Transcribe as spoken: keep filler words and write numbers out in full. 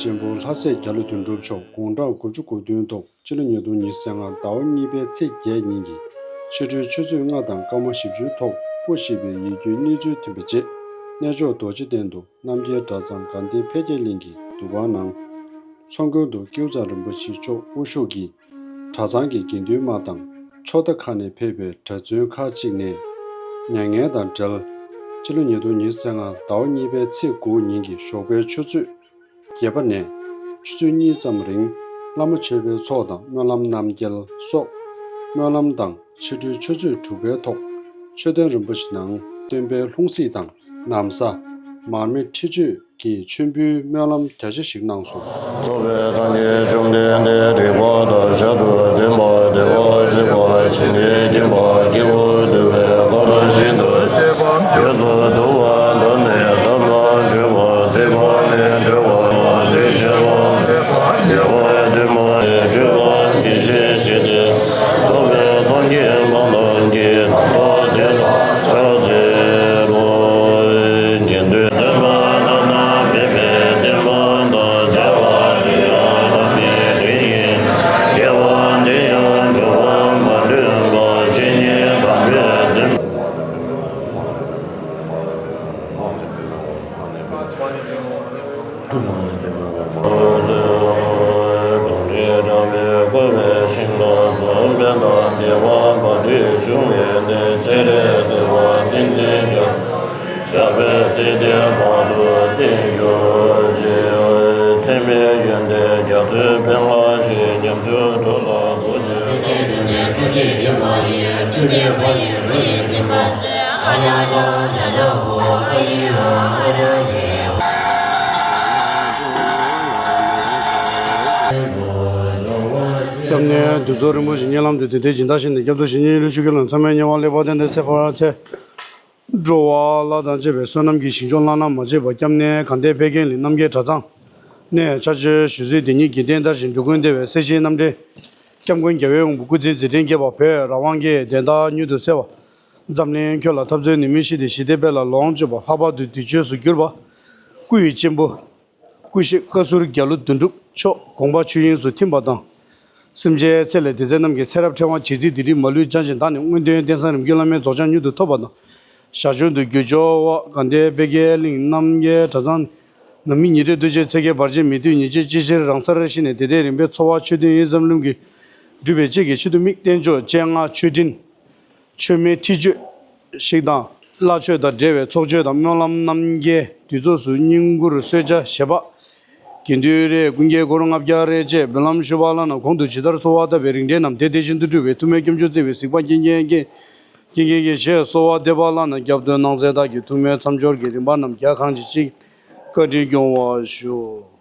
ཆེན་པོ་ལྷ་སྲས་རྒྱ་ལོ་དོན་གྲུབ་མཆོག་དགུང་གྲངས་དགུ་བཅུ་གོ་བདུན་ཐོག་སྤྱི་ལོ་ཉིས་སྟོང་ཉི་ཤུ་རྩ་ལྔ་ཟླ་བ་གཉིས་པའི་ཚེས་བརྒྱད་ཉིན་གྱི་ཕྱི་དྲོའི་ཆུ་ཚོད་ལྔ་དང་སྐར་མ་བཞི་བཅུའི་ཐོག་སྐུ་གཤེགས་པའི་ཡིད་སྐྱོའི་གནས་ཚུལ་ཐོན་པའི་རྗེས། གནས་མཆོག་རྡོ་རྗེ་གདན་དུ་རྣམ་རྒྱལ་གྲྭ་ཚང་དགའ་ལྡན་འཕེལ་རྒྱས་གླིང་གི་འདུ་ཁང་ནང་། ཚོགས་མགོན་དུ་ཀེའུ་ཚང་རིན་པོ་ཆེ་མཆོག་དབུ་བཞུགས་ཀྱིས་གྲྭ་ཚང་གི་དགེ་འདུན་མ་དང་ཕྱོགས་མཐའ་ཁག་ནས་ཕེབས་པའི་གྲྭ་བཙུན་ཁག་ཅིག་ནས། མྱ་ངན་དང་འབྲེལ། སྤྱི་ལོ་ཉིས་སྟོང་ཉི་ཤུ་རྩ་ལྔ་ཟླ་བ་གཉིས་པའི་ཚེས་དགུ་ཉིན་གྱི་ཞོགས་པའི་ཆུ་ཚོད་བརྒྱད་པ་ནས་ཆུ་ཚོད་གཉིས་ཙམ་རིང་བླ་མ་མཆོད་པའི་ཚོགས་དང་སྨོན་ལམ་རྣམ་རྒྱལ་སོགས། སྨོན་ལམ་དང་ཕྱི་དྲོའི་ཆུ་ཚོད་དྲུག་པའི་ཐོག་མཆོད་རྟེན་རིན་པོ་ཆེ་ནང་སྟོན་པའི་ལྷུང་བཟེད་དང་ན་བཟའ། མར་མེ་ཁྲི་གཅོད་ཀྱི་མཆོད་འབུལ་སྨོན་ལམ་རྒྱ་ཆེ་ཞིག་གནང་སོང་། རྫོགས་པའི་སངས་རྒྱས་བཅོམ་ལྡན་འདས་རིག་པ་དང་ཞལ་དུ་ལྡན་པ་བདེ་བར་གཤེགས་པ་བྱིན་གྱིས་བརྒྱན་པ་སྐྱེས་བུ་འདུལ་བའི་སྐོར་བཞིན་དུ། ཡོངས་སུ་འདུལ་བ་མདོར་ནི་དམ་ལ་འཇུག་པ། སྲིད་པ་ནས་གྲོལ་བ་ནི་ཤེས་པ་མེད་པ་ཉེ་བར་འདུས་མ་བྱས་སྤྲུལ་པ་ཡེ་ཤེས་ཞི་སྟེ། རྫོགས་པའི་སངས་རྒྱས་མ་ནམ་མཁའི་དམ་པ་དེ་ལ་ཕྱག་འཚལ་ལོ། དགེ་འདུན་སྟོན་པ་བླ་ན་མེད་པའི་བསྟན་པ་དང་བྱ་བ་དེ་ཡང་དམ་པའི་དྲིན་ཡིན། སྐྱེ་བ་འདི་ཡང་འགྲོ་བ་མ་ལུས་པ་ཇི་སྙེད་དམ་པའི་བཙུན། གངས་རིའི་བྲག་ཕུག་བསྐོར་བའི་ཞིང་ཁམས་སུ། ཕན་དང་བདེ་བ་མ་ལུས་འབྱུང་བའི་གནས། སྤྱན་རས་གཟིགས་དབང་ཏིང་འཛིན་རྒྱ། ཞབས་པད་ཚེ་བརྟན་བར་དུ་བརྟན་གྱུར་ཅིག། འཚེ་མེད་ཡོན་ཏན་རྒྱ་མཚོའི་ཕན་བསྔགས་ཤིང་། ཉམ་ཆུང་འགྲོ་ལ་གོ་ཆོད་ཀུན་ནས་ཚེ་འདིར་ཡོད་པ་ཡི། ཆོས་ཀྱི་དཔལ་ཡོན་རོ་ཡི་འཛིན་པ། ཨ་ཡ་ལ་ཡ་ལ་ཧོ་ཨ་ཡི་ཧོ་ཨ་ཡ་ལེ། སྐྱབས་གནས་འདུ་ཚོགས་རིན་པོ་ཆེ་མཉན་ལམ་དུ་དེ་ལྟའི་སྦྱིན་བདག་བཞེས་ནས། སྐྱབས་འདུ་བྱེད་མཉན་ཡོད་ལུས་ཆོས་ཀྱི་ལམ་ཚད་མའི་དམྱལ་བ་ལས་ཕར་བཏང་སྟེ་ཚེ་ཕར་ཚེ། འགྲོ་བ་ལྷ་དང་བཅས་པའི་བསོད་ནམས་ཀྱི་ཞིང་མཆོག་བླ་ན་མ་མཆིས་པ་སྐྱབས་གནས་དགའ་ལྡན་འཕེལ་རྒྱས་གླིང་རྣམ་རྒྱལ་གྲྭ་ཚང་ནས་ཕྱག་མཆོད་ཞུ་སའི་དེ་ཉིད་ཀྱི་རྟེན་དར་ཞིང་འགྲོ་ཀུན་བདེ་བའི་སྲས་ཆེན་རྣམ་འདྲེན། སྐྱབས་མགོན་རྒྱལ་བའི་དབང་པོ་སྐུ་ཚེ་འཛིན་ཅིང་རྒྱས་པ། བོད་རང་དབང་གི་བདེན་མཐའ་མྱུར་དུ་གསལ་བ། འཛམ་གླིང་ཁྱོན་ལ་འཐབ་རྩོད་ནད་མུག་ཞི་སྟེ་ཞི་བདེ་དཔལ་ལ་ལོངས་སྤྱོད་པ། ལྷག་པར་དུ་དུས་ཆེན་སུ་གྱུར་པ། སྐུ་ཡི་གཅེན་པོ། སྐུ་གཤེགས་བཀའ་ཟུར་རྒྱ་ལོ་དོན་གྲུབ་མཆོག་དགོངས་པ་ཆོས་དབྱིངས་སུ་ཐིམ་པ་དང་། སེམས་ཅན་ཚེ་ལས་འདས་ཚད་རྣམས་ཀྱི་ཚེ་རབས་ཕྲེང་བ་བྱེད་རྩིས་སྡིག་སྒྲིབ་མ་ལུས་སྦྱངས་ཤིང་། བདག་ནི་སྔོན་བསྟན་རྟེན་བཟང་རིམ་བརྒྱུད་བླ་མའི་རྫོགས་བྱང་མྱུར་དུ་ཐོབ་པ་དང་། ཞར་བྱུང་དུ་རྒྱུ་སྦྱོར་བ་དགའ་ལྡན་དཔལ་དགེ་གླིང་རྣམ་རྒྱལ་གྲྭ་ཚང་ནས། ནམ་ཉི་ཁྲི་སྟོད་ཆེན་ཚེས་བརྒྱད་བར་ཆད་མེད་དུས་ཉིན་གཅིག་ཅི་ཕྱིར་རང་སར་ཤི་ནས། དེ་ལྟའི་རིམ་པས་འཚོ་བ་ཆོས་དོན་དབྱེ་མཚམས་ལྷུན་གྱིས་གྲུབ་པའི་ཆེད་ཀྱི་ཆེད་དུ་དམིགས། རྟེན་མཆོག་སྤྱན་སྔ་མཆོད་སྤྲིན། མཆོད་མེ་ཁྲི་གཅོད་ཞིག་དང་། བླ་མཆོད་དང་འབྲེལ་བའི་ཚོགས་མཆོད་དང་སྨོན་ལམ་རྣམ་རྒྱལ་དུས་ཚོགས་སུ་བསྙེན་བཀུར་གསོལ་ཇ་བཞེས་པ། དགེ་འདུན་རེས་ཀུན་མཁྱེན་སྐོར་ལྔ་བརྒྱ་རེ་བཅས་འབུལ་ལམ་ཞུ་བ་བླ་ན་གོང་དུ་ཇི་ལྟར་གསོལ་བ་བཏབ་པའི་རིང་བསྲེལ་རྣམས་དེ་དེ་བཞིན་དུ་འགྲུབ་པའི་ཐུགས་སྨོན་སྐྱབས་འཇུག་བརྩེ་བའི་གཟིགས་པ་རྒྱན་གྱིས་བརྒྱན། རྒྱན་གྱིས་བརྒྱན་ཞེས་གསོལ་བ་འདེབས་པ་བླ་ན་སྐྱབས་གཏད་གནང་སྩལ་བདག་གི་ཐུགས་སྨོན་མཚམས་སྦྱོར་གྱི་རིམ་པ་རྣམས་རྒྱ་གང་ཆེ་ཅིག་བཀའ་དྲིན་སྐྱོང་བར་ཞུ།